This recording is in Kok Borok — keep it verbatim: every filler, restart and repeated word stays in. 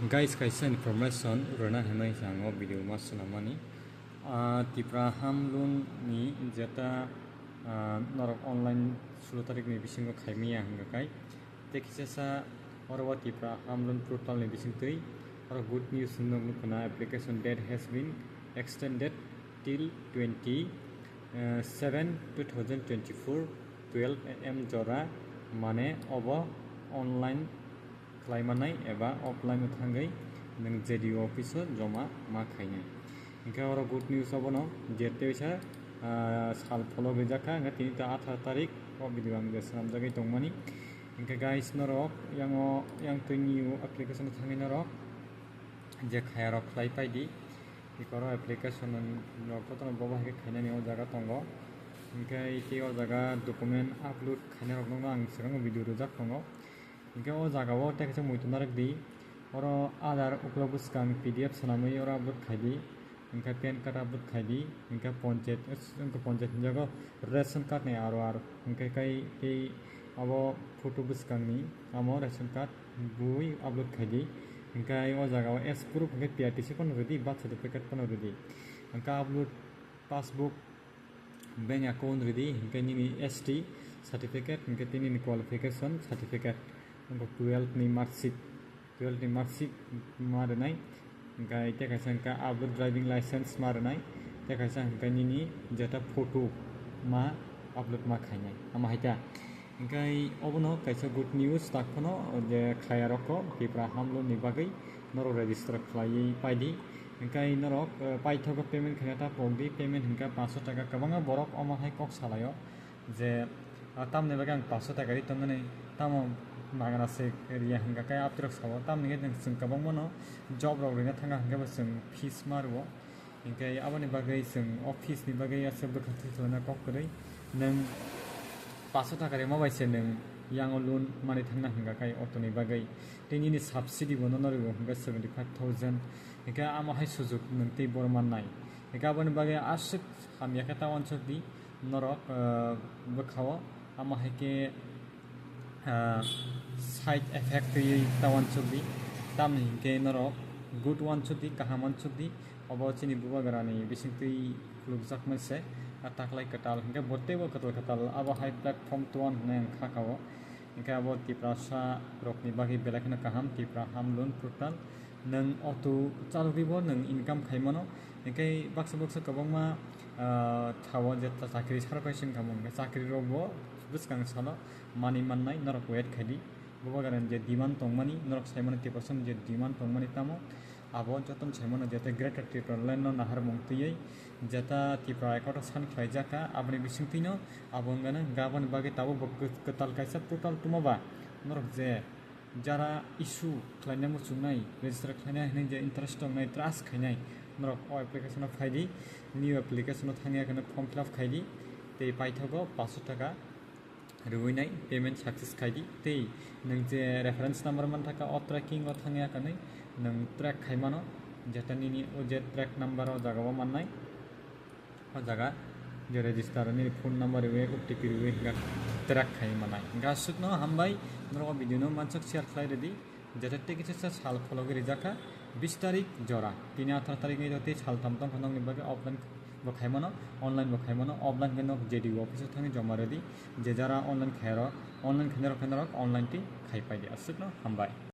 Guys, kaisa information rwna hinwi ang o video ma swnamani. Ah, Tipra Ham Loan ni jeta, ah, norok online sulo tarik ni bisingo khaimaya hwnga kai. Tei kisa sa oro o Tipra Ham Loan portal ni bisingtwi oro good news hinwi nukna, application date has been extended till twenty seven two thousand twenty four twelve A M jora, mane obo online khlai manai eba offline o thangwi nwng J D O office o joma ma khainai. Hwnkhe oro good news obono je teisa, ah, sal pholok rijak kha, hwnkhe tini ta atharo tarik o video ang je swnamjagwi tongmani. Hwnkhe guys, norok yango yang twi new application o thangwi norok je khayarok khlai paidi. Ikoro application rok jotono bobo hai khe khainani o jaga tongo. Hwnkhe tei o jaga document upload khainai rokno ang swkang video rwjak tongo. Hwnkhe o jaga o tei kaisa muitu narwk di. Oro Aadhaar ukulok bwskang P D F swnamwi oro upload khai di. Hwnkhe pan card upload khai di. Hwnkhe ponchayat, hwnkhe ponchayat hinjago ration card ni R O R. Hwnkhe kai tei abo photo bwskangni amo ration card bui upload khai di. Hwnkhe o jaga o as proof hwnkhe P R T C phano rw di, birth certificate phano rw di. Hwnkhe upload passbook, bank account rw di, hwnkhe nini S T certificate, hwnkhe tei nini qualification certificate, hwnkhe twelve ni mark sheet, twelve ni mark sheet ma rwnai, hwnkhe tei kaisa hwnkhe upload driving license ma rwnai, tei kaisa hwnkhe nini jeta photo ma upload ma khainai, ama hai ta. Hwnkhe obono kaisa good news tak phano je khayarokno Tipra Ham Loan ni bagwi norok register khlaiwi paidi. Hwnkhe norok, eh, paithago payment khaina ta pokdi, payment hwnkhe panch sho taka. Kwbangma borok omo hai kok salaio je, ah, tamni bagwi ang panch sho taka ri tongmani, tamo magana se riya hwnkha khe aptirok sao. Tamni hwnkhe chwng kwbangmano job rok rwna thangkha hwnkhe bo chwng fees ma rwo. Hwnkhe aboni bagwi chwng o fees ni bagwi aswk bwkhak thwi khlaina kok kwrwi. Nwng panch sho taka rima bai se nwng yango loan mani thangna hwnkha khe auto ni bagwi. Tei nini subsidy bo nono rwo hwnkhe seventy five thousand. Hwnkhe amo hai sujuk nwng tei bor mannai. Hwnkhe aboni bagwi aswk hamya khe ta uansuk di norok, ah, bwkhao amo hai khe ah, side effect twiwi ta uansuk di, tamni hinkhe norok good uansuk di, kaham uansuk di, obo chini bubagrani bisingtwi khulukjakmani se, ah, taklai kwtal hinkhe bo teibo kwtal kwtal abo hai platform tuan hwnwi ang kha kao. Hinkhe abo Tiprasa rokni bagwi belai kheno kaham, Tipra Ham Loan Portal. Nwng auto chalogwibo nwng income khai mano. Hinkhe baksa baksa kwbangma, ah, thao je ta-, chakri sarpai se wngkha, hinkhe chakri rokbo bwskang salo manwi mannai norok wait khai di. Bubagrani je demand tongmani, norok sai mano Tiprasani je demand tongmani tamo, abo jotono sai mano, jeta Greater Tipraland no naharmung twiwi jeta Tipra Accord o sign khlaijak kha, aboni bisingtwino abo wngkha nang, aboni bagwi tabuk bo kw-, kwtal kaisa portal tongma ba, norok je jara issue khlaina muchungnai, register khlaina hinwi je interest tongnai, trust khainai, norok o application o phai di, new application o thangya kheno form fill up khai di, tei paithago panch sho taka rwui nai payment success khai di, tei nwng je reference number man thaka o tracking o thangya khwnwi nwng track khai mano, jeta nini o je track number o jaga o mannai. O jaga je register nini phone number rwui, O T P rwui hwnka track khai manai. Hwnka aswkno hambai, norok o video no mansuk share khlai rwdi, jeta tei kisa sal phologwi rijak kha bis tarik jora. Tini atharo tarik ni tei sal tham tongkha, nokni bagwi offline bo khai mano, online bo khai mano, offline khe nok J D O office o thangwi joma rwdi, je jara online khairok, online khainai rok khe norok online twi khai paidi. Aswkno hambai.